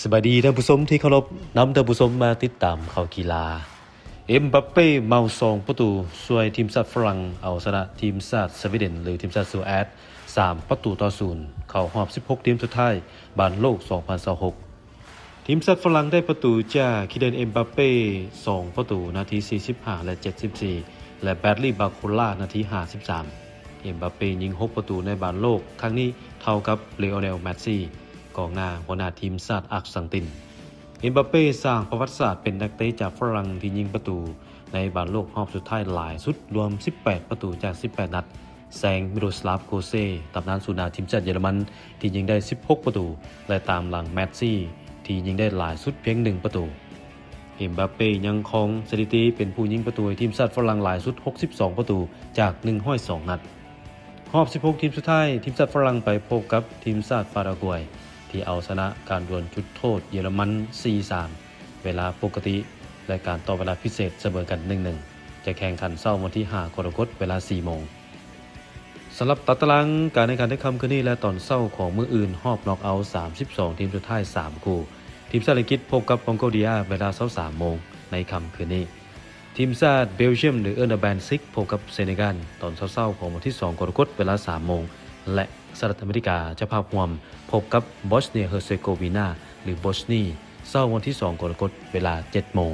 ສະບາຍດີທ່ານຜູ້ຊົມທີ່ເຄົາລົບ, ນຳທ່ານຜູ້ຊົມມາຕິດຕາມຂ່າວກິລາ. ເອັມບາເປ້ເມົາສອງປະຕູ ຊ່ວຍທີມຊາດຝຣັ່ງເອົາຊະນະທີມຊາດສະວີເດັນ ຫຼື ທີມຊາດສະວີເດັນສາມປະຕູຕໍ່ສູນ ເຂົ້າຮອບສິບຫົກທີມສຸດທ້າຍບານໂລກສອງພັນຊາວຫົກ. ທີມຊາດຝຣັ່ງໄດ້ປະຕູຈາກຄີເລນ ເອັມບາເປ້ສອງປະຕູ ນາທີສີ່ສິບຫ້າ ແລະ ເຈັດສິບສີ່ ແລະ ແບຣດລີ ບາໂຄລາ ນາທີຫ້າສິບສາມ. ເອັມບາເປ້ຍິງຫົກປະຕູໃນບານໂລກຄັ້ງນີ້ ເທົ່າກັບ ລີໂອເນລ ແມັດຊີ ກອງໜ້າຫົວໜ້າທີມຊາດອາເຈນຕິນ. ເອັມບາເປ້ສ້າງປະຫວັດສາດເປັນນັກເຕະຈາກຝຣັ່ງທີ່ຍິງປະຕູໃນບານໂລກຮອບສຸດທ້າຍຫຼາຍສຸດ ລວມສິບແປດປະຕູຈາກສິບແປດນັດ, ແຊງ ມິໂລສລາຟ ໂຄເຊ ຕຳນານສູນໜ້າທີມຊາດເຢຍລະມັນທີ່ຍິງໄດ້ສິບຫົກປະຕູ ແລະ ຕາມຫຼັງ ແມັດຊີ ທີ່ຍິງໄດ້ຫຼາຍສຸດພຽງໜຶ່ງປະຕູ. ເອັມບາເປ້ຍັງຄອງສະຖິຕິເປັນຜູ້ຍິງປະຕູໃຫ້ທີມຊາດຝຣັ່ງຫຼາຍສຸດ ຫົກສິບສອງປະຕູຈາກໜຶ່ງຮ້ອຍສອງນັດ. ຮອບສິບຫົກທີມສຸດທ້າຍ, ທີມຊາດຝຣັ່ງໄປພົບກັບທີມຊາດປາຣາກວຍ ທີ່ເອົາຊະນະການດວນຈຸດໂທດເຢຍລະມັນ ສີ່ສາມ ເວລາປົກກະຕິ ແລະ ການຕໍ່ເວລາພິເສດສະເໝີກັນ ໜຶ່ງໜຶ່ງ ຈະແຂ່ງຂັນເຊົ້າວັນທີຫ້າ ກໍລະກົດ ເວລາ ສີ່ໂມງ. ສຳລັບຕາຕະລາງການແຂ່ງຂັນໃນຄ່ຳຄືນນີ້ ແລະ ຕອນເຊົ້າຂອງມື້ອື່ນ ຮອບນັອກເອົາ ສາມສິບສອງທີມສຸດທ້າຍ ສາມຄູ່. ທີມຊາດອັງກິດພົບກັບມອງໂກເລຍ ເວລາ ຊາວສາມໂມງໃນຄ່ຳຄືນນີ້. ທີມຊາດເບລຈຽມ ຫຼື ເອີ້ນວ່າ ແບນຊິກ ພົບກັບເຊເນການ ຕອນເຊົ້າໆຂອງວັນທີສອງ ກໍລະກົດ ເວລາ ສາມໂມງ ແລະ ສະຫະລັດອາເມລິກາ ເຈົ້າພາບຮ່ວມ ພົບກັບບອສເນຍເຮີເຊີໂກວີນາ ຫຼື ບອສນີ ເຊົ້າວັນທີສອງ ກໍລະກົດ ເວລາ ເຈັດໂມງ.